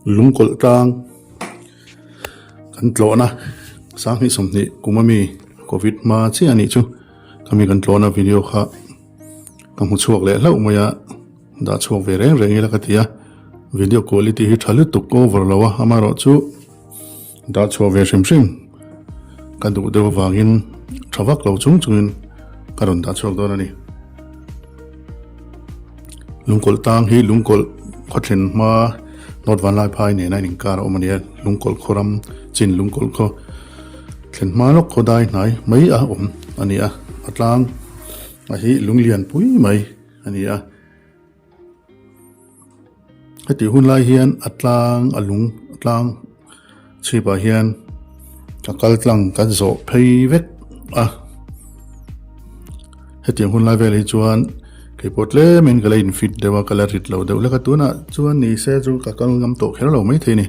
Lungkawlh tlang kan tlawhna sanghnih 20 kum ami covid hma chiah anih chu khami kan tlawhna video kha ka hmu chhuak leh hlauh mai a dah chhuak ve reng reng ila ka ti a video quality hi tha lutuk over lo a amaherawhchu dah chhuah ve hrim hrim ka duh deuh avangin tha vak lo chung chungin ka rawn dah chhuak dawn a ni. Lungkawlh tang hi lungkawlh khawthlen hma North Vanlaiphai nena in inkar a awm a ni a, lungkawlh khaw ram chin lungkawlh khaw thlen hma lawk khaw dai hnai mai a awm a ni a, a tlang a hi lunglian pui mai a ni a. Hetih hun lai hian a tlang a lung tlang chhipah hian a kal tlang kan zawh phei vek a hetiang hun lai vel hi chuan keipawh tlem in ka la in fit deuh a ka la rit lo deuh hlek a tunah chuan ni se chu ka kal ngam tawh kher lo maithei a ni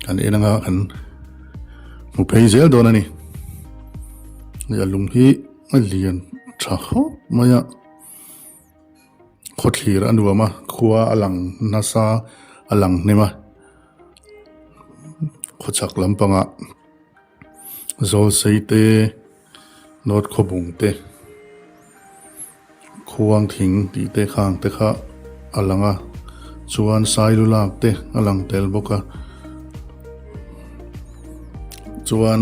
kan en anga kan hmu phei zel dawn a ni a lung hi a lian tha khawp mai a. Khawthlir a nuam a, khua a lang nasa a lang hnem a, khawchhak lampangah Zawlsei te, North Khawbung te, Khuang thing tih te khang te kha a lang a, chuan Sailu lak te a lang tel bawk a, chuan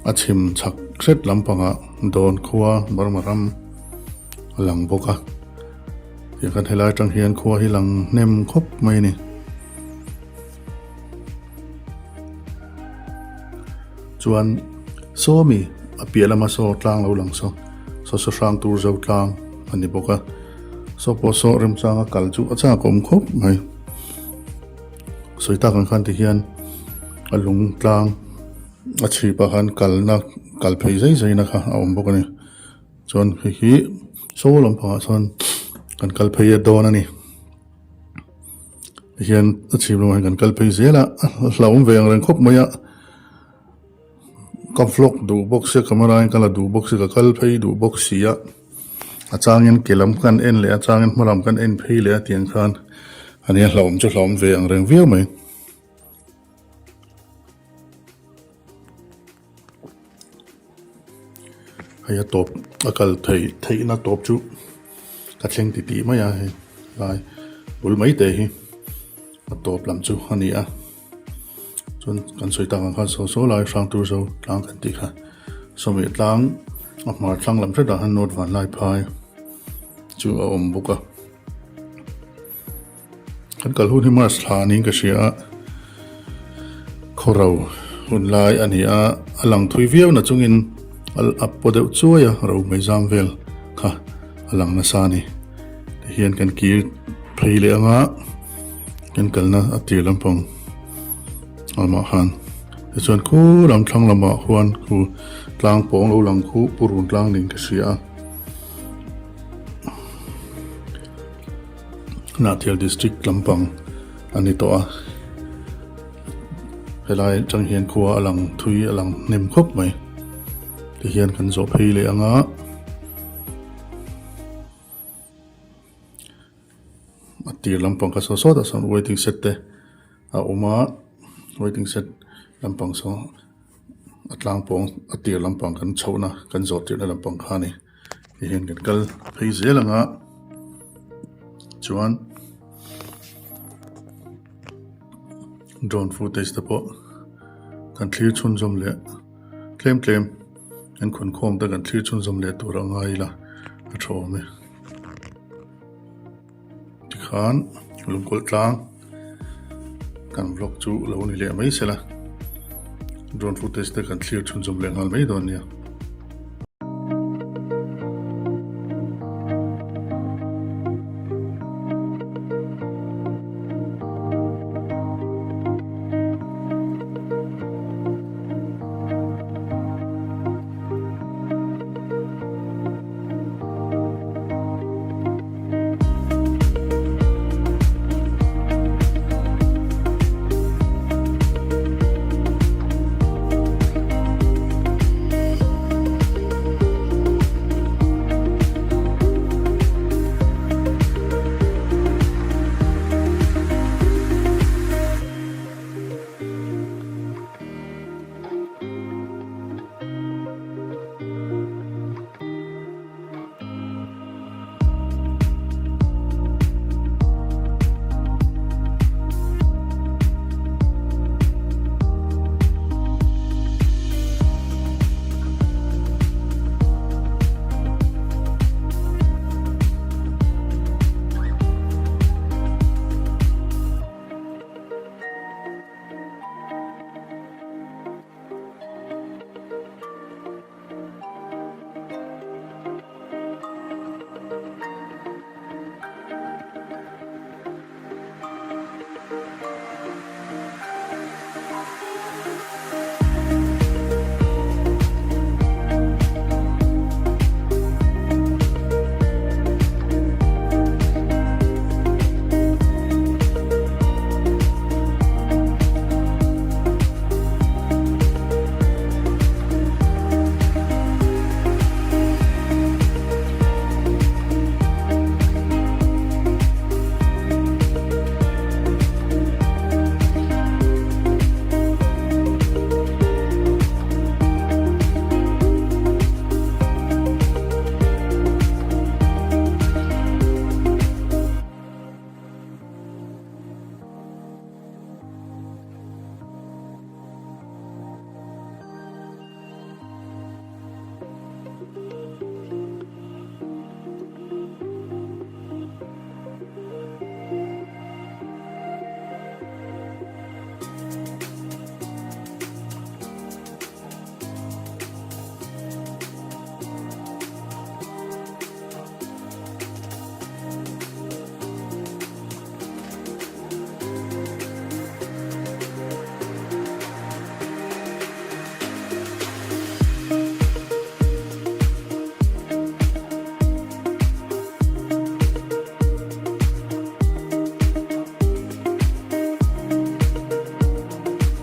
a chhim chhak hret lampangah Dawn khua Burma ram. a lang bawk a tiang khan helai atang hian khua hi lang hnem khawp mai a ni chuan sawmi a piah lama saw tlang lo lang saw saw saw hrang tur zo tlang a ni bawk a saw pawh saw remchanga kal chu a chak awm khawp mai sawi tak ang khan ti hian a lung tlang a chhip ah khan kalna kal phei zai zai na kha a awm bawk a ni. Chuan hei hi saw lampangah chuan kan kal phei dawn a ni tihian a chhip lamah hian kan kal phei zel a a hlauhawm ve ang reng khawp mai a ka vlog duh bawk sia camera in ka la duh bawk sia ka kal phei duh bawk si a a changin ke lam kan en leh a changin hma lam kan en phei leh a tiang khan a nia hlauhawm chu hlauhawm ve ang reng viau mai. Hei a tawp a kal theih theihna tawp chu ka thleng ti tih mai a hei lai bul mai te hi a tawp lam chu a ni a chuan kan sawi tak ang khan saw saw lai hrang tur zo tlang kan tih kha sawmih tlang a hmar thlang lam hretah khan note van lai phai chu a awm bawk a. Kan kal hun hi March thla niin ka hria a, khawro hun lai a ni a, a lang thui viau na chungin a paw deuh chuai a, ro mai zam vel kha a lang nasa a ni. Tihian kan kir phei leh anga kan kalna a tir lampang lamah khan tichuan khu lam thlang lamah khuan khu tlang pawng lo lang khu purun tlang niin ka hria a. Hnahthial district lampang a ni tawh a helai atang hian khua a lang thui a lang hnem khawp mai tihian kan zawh phei leh ang a a tir lampang kha saw sawtah sawn waiting shed te a awm a waiting shed lampang saw a tlang pawng a tir lampang kan chhohna kan zawh tirhna lampang kha a ni. Tihian kan kal phei zel ang a chuan drone footage te pawh kan thlir chhunzawm leh tlem tlem kan khawn khawm te kan thlir chhunzawm leh tur a ngai ila a tha awm e tikhan lungkawlh tlang kan vlog chu lo ni leh mai sela drone footage te kan thlir chhunzawm leh nghal mai dawn nia.